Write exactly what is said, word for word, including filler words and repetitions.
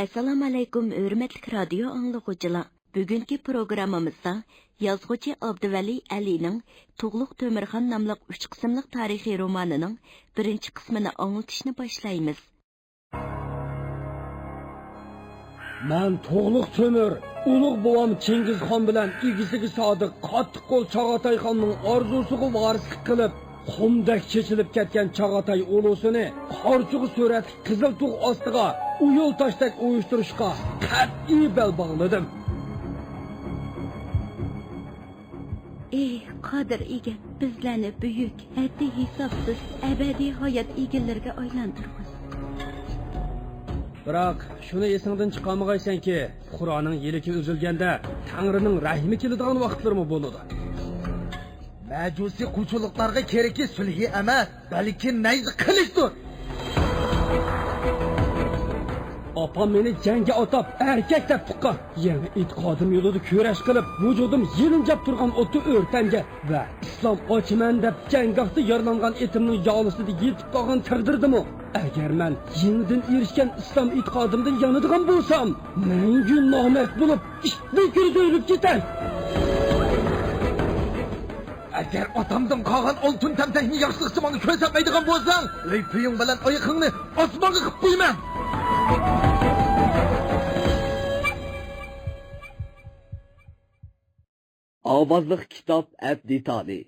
ئەسسالامۇئەلەيكۇم، ھۆرمەتلىك رادىيو ئاڭلىغۇچىلار! بۈگۈنكى پروگراممىمىزدا يازغۇچى ئابدۇۋەلى ئەلىنىڭ تۇغلۇق تۆمۈرخان ناملىق ئۈچ قىسىملىق تارىخىي رومانىنىڭ بىرىنچى قىسمىنى ئاڭلىتىشنى باشلايمىز. مەن تۇغلۇق تۆمۈر، ئۇلۇغ بوۋام چىڭگىزخان بىلەن ئىگىسىگە سادىق قاتتىققول چاغاتاي خاننىڭ ئارزۇسىغا ۋارىسلىق قىلىپ، قۇمدەك چېچىلىپ كەتكەن چاغاتاي ئۇلۇسىنى قارچۇغا سۈرەتلىك قىزىل تۇغ ئاستىغا ئۇيۇل تاشتەك ئۇيۇشتۇرۇشقا قەتئىي بەل باغلىدىم. ئېھ، قادىر ئىگەم، بىزلەرنى بۈيۈك، ھەددى ھېسابسىز، ئەبەدىي ھايات ئىگىلىرىگە ئايلاندۇرغىن. بىراق، شۇنى ئېسىڭدىن چىقارمىغايسەنكى، پۇقرانىڭ يىلىكى ئۈزۈلگەندە، تەڭرىنىڭ رەھمى كېلىدىغان ۋاقىتلىرىمۇ بولىدۇ. مەجۇسىي قۇچۇلۇقلارغا كېرىكى سۈلھى ئەمەس، بەلكى نەيزە قىلىچتۇر. ئاپام مېنى جەڭگە ئاتاپ، ئەركەك دەپ تۇغقان. يېڭى ئېتىقادىم يولىدا كۈرەش قىلىپ، ۋۇجۇدۇم يېلىنجاپ تۇرغان ئوتتا ئۆرتەنگەن ۋە ئىسلام ئاچىمەن دەپ جەڭگاھتا يارىلانغان ئېتىمنىڭ يالىسىدا يېتىپ قالغان تەقدىردىمۇ، ئەگەر مەن يېڭىدىن ئېرىشكەن ئىسلام ئېتىقادىمدىن يانىدىغان بولسام، مەڭگۈ نامەرد بولۇپ، ئىتنىڭ كۆزى ئۆرۈپ كېتەي. ئەگەر ئاتامدىن قالغان ئالتۇن تەمتەكنى ياخشىلىقچە ماڭا كۆرسەتمەيدىغان بولساڭ، ئۆي پۈيۈڭ بىلەن ئايىقىڭنى ئاسمانغا قىپ قويىمەن. ئاۋازلىق كىتاب ئەپ دېتالى.